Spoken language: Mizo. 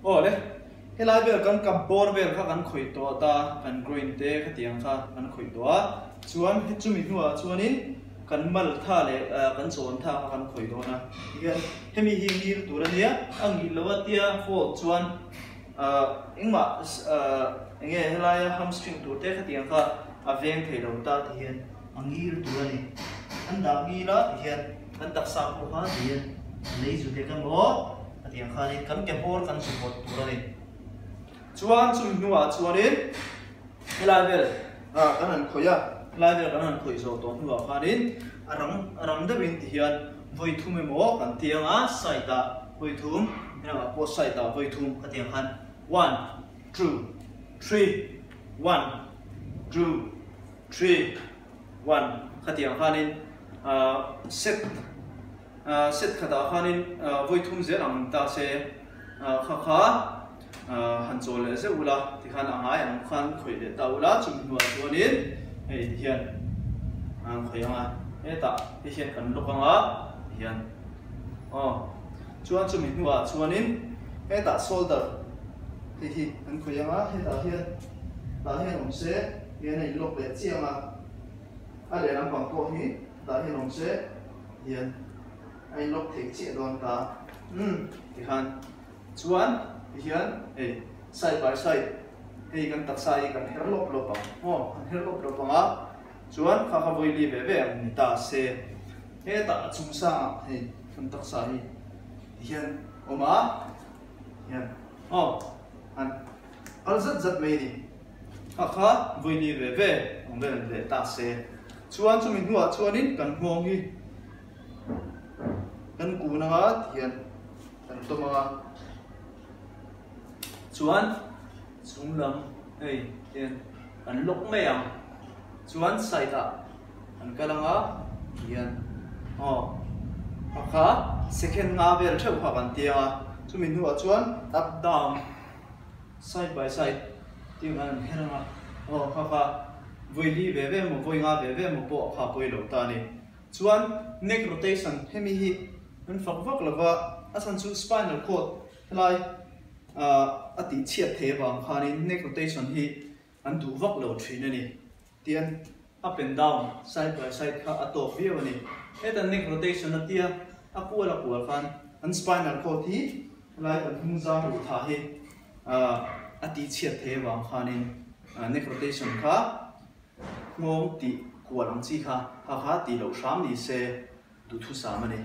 Aw le, helai vel kan kap bawr vel kha kan khawih tawh ta, kan groin te khatiang kha kan khawih tawh a, chuan chumi hnuah chuanin kan mal tha leh kan chawn tha kha kan khawih dawn a, tihian hemi hi ngil tur a nia, a ngil lo a tia fault chuan engmah enge helaia hamstring tur te khatiang kha a veng thei lo ta tihian a ngil tur a ni, an dah ngil a tihian kan taksa pawh kha tihian lei zu dek emaw khatiang khanin kan ke hmawr kan zu vawt tur a ni. Chuan chumi hnuah chuanin helai vel kan han khawih a, helai vel kan han khawih zawh tawh hnuah khanin a rang a rang deuhin tihian vawi thum emaw kan ti ang a, side ah vawi thum, helamah pawh side ah vawi thum ka ti ang khan one, two, three, one, two, three, one khatiang khanin set Set khatah khanin vawi thum zel ang ta se kha kha han chawl leh zeuh ula tikhan a ngai ang khan khawih leh ta ula chumi hnuah chuanin hei tihian an khawih ang a hetah hei hian kan lawk ang a tihian aw chuan chumi hnuah chuanin hetah shoulder hei hi an khawih ang a hetah hian tah hian awm se hian a in lawk leh chiang a a lehlam pang pawh hi tah hian awm se. Hian a in lock theih chiah dawn ta. Umm tikhan chuan tihian hei side by side hei kan taksa hi kan her lawp lawp ang aw kan her lawp lawp ang a chuan kha kha vawi li ve ve ang ni ta se hetah a chung sangah hei kan taksa hi tihian awm a hian aw han kal zat zat mai a ni. Kha kha vawi li ve ve ang vel leh ta se. Chuan chumi hnuah chuanin kan nghawng hi kan kun anga tihian kan tawm anga chuan chung lam hei tihian kan lawk mai ang chuan side ah kan kal anga tihian aw kha kha second nga vel theuh kha kan ti anga chumi hnuah chuan up down Side by side tih ang an her anga aw kha kha vawi li ve ve emaw vawi nga ve ve emaw pawh kha pawi lo ta a ni. Chuan neck rotation hemi hi an fak vak lo va, a chhan chu spinal cord helai ah a tih chhiat thei avang khanin neck rotation hi an duh vak lo thin a ni. Tian up and down, side by side kha a tawk viau a ni. Heta neck rotation a tia a kual a kual khan an spinal cord hi helai kan hnung zang ruh tha hi a tih chhiat thei avang khanin neck rotation kha nghawng tih kual ang chi kha kha kha tih loh hram ni se duhthusam a ni.